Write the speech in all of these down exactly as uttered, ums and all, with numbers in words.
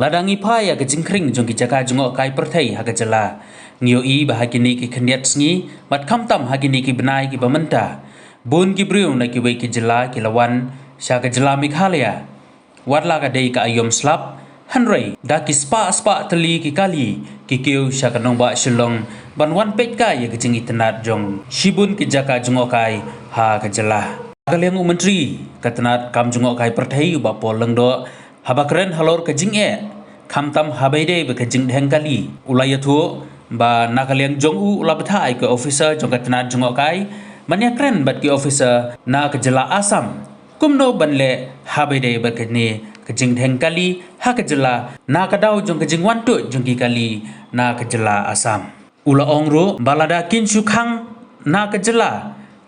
Lada ngi phai ïa ka jingkhring jong ki jaka jngohkai pyrthei ha ka jylla, ngi ïohi ba ha kine ki khyndiat sngi bad khamtam ha kine ki bnai kiba mynta, bun ki briew na kiwei ki jylla ki la wan sha ka jylla Meghalaya, wat la ka dei ka aïom slap, hynrei da ki spah spah tylli ki kali ki kiew sha ka nongbah Shillong ban wan peit kai ïa ka jingitynnad jong shibun ki jaka jngohkai ha ka jylla. Na ka liang u Myntri ka tnad kam jngohkai pyrthei, u Bah Paul Lyngdoh, haba kren halor ka jingeh, khamtam haba ïadei bad ka jingdheng kali, u la ïathuh ba na ka liang jong u, u la bthah ïa ki officer jong ka tnad jngohkai ban ïakren bad ki officer na ka jylla Assam kumno ban leh haba ïadei bad kane ka jingdheng kali ha ka jylla, na ka daw jong ka jingwan tuid jong ki kali na ka jylla Assam. U la ong ruh ba lada kin shu khang na ka jylla,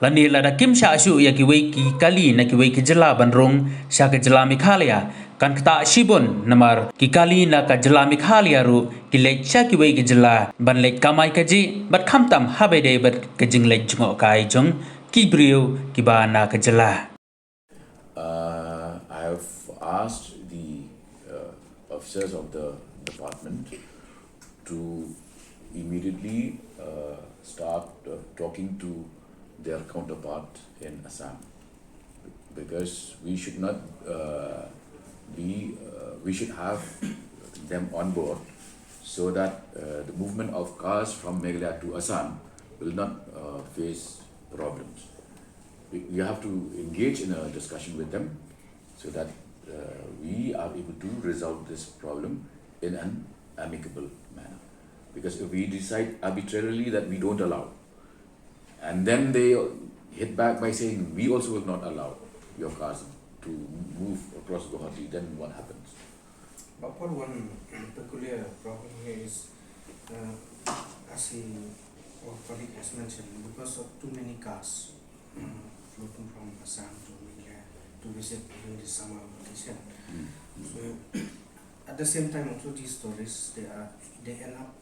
lane lada kim shah shuh ïa kiwei ki kali na kiwei ki jylla ban rung sha ka jylla Meghalaya, kan ktah shibun, namar ki kali na ka jylla Meghalaya ruh ki leit sha kiwei ki jylla ban leit kamai kajih bad khamtam haba ïadei bad ka jingleit jngohkai jong ki briew kiba na ka jylla. Uh, I have asked the uh, officers of the department to immediately uh, start uh, talking to their counterpart in Assam, because we should not uh, be, uh, we should have them on board so that uh, the movement of cars from Meghalaya to Assam will not uh, face problems. We, we have to engage in a discussion with them so that uh, we are able to resolve this problem in an amicable manner. Because if we decide arbitrarily that we don't allow, and then they hit back by saying, "We also will not allow your cars to move across Guwahati," then what happens? But Paul, one peculiar problem here is, uh, as he, our colleague has mentioned, because of too many cars uh, floating from Assam to Meghalaya to visit during the summer vacation. So at the same time, also these tourists, they are they end up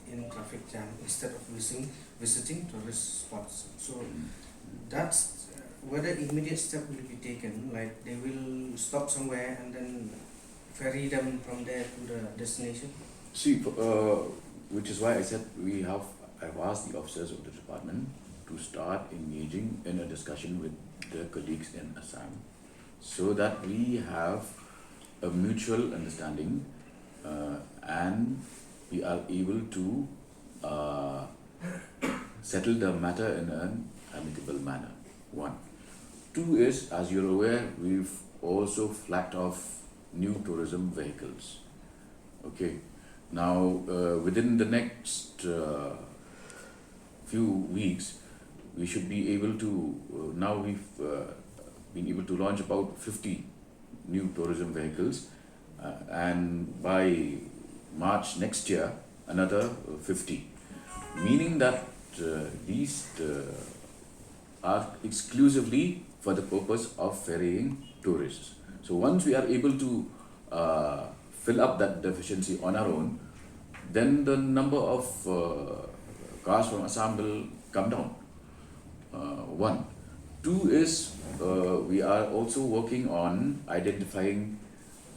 in traffic jam instead of visiting visiting tourist spots. So that's uh, whether immediate step will be taken, like they will stop somewhere and then ferry them from there to the destination. See, uh, which is why I said we have, I've asked the officers of the department to start engaging in a discussion with their colleagues in Assam so that we have a mutual understanding uh, and we are able to uh, settle the matter in an amicable manner. One. Two is, as you're aware, we've also flagged off new tourism vehicles. Okay. Now, uh, within the next uh, few weeks, we should be able to. Uh, now we've uh, been able to launch about fifty new tourism vehicles, uh, and by March next year, another fifty. Meaning that uh, these uh, are exclusively for the purpose of ferrying tourists. So once we are able to uh, fill up that deficiency on our own, then the number of uh, cars from Assam will come down. Uh, one. Two is uh, we are also working on identifying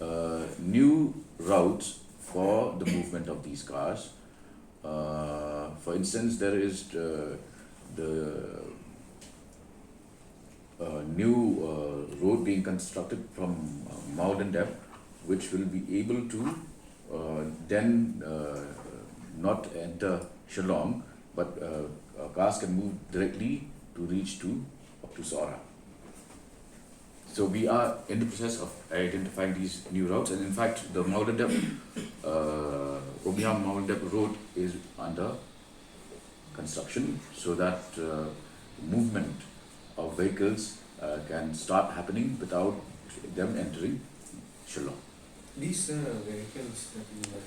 uh, new routes for the movement of these cars. Uh, for instance, there is the, the uh, new uh, road being constructed from uh, Mawlyndep, which will be able to uh, then uh, not enter Shillong, but uh, uh, cars can move directly to reach to up to Sohra. So we are in the process of identifying these new routes, and in fact, the Mawlyndep, uh, Umiam Mawlyndep road is under construction, so that uh, movement of vehicles uh, can start happening without them entering Shillong. These uh, vehicles that you were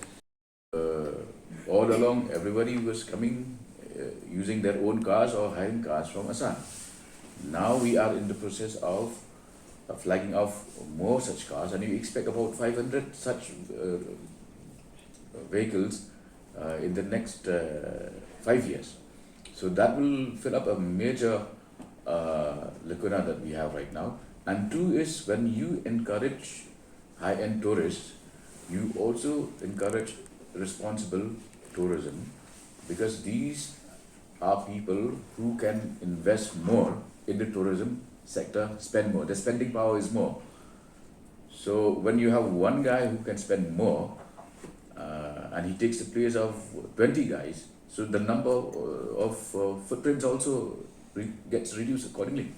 Uh, all along, everybody was coming uh, using their own cars or hiring cars from Assam. Now we are in the process of uh, flagging off more such cars, and we expect about five hundred such uh, vehicles uh, in the next uh, five years. So that will fill up a major uh, lacuna that we have right now. And two is, when you encourage high-end tourists, You also encourage responsible tourism, because these are people who can invest more in the tourism sector, spend more. The spending power is more. So when you have one guy who can spend more, uh, and he takes the place of twenty guys, so the number uh, of uh, footprints also re- gets reduced accordingly.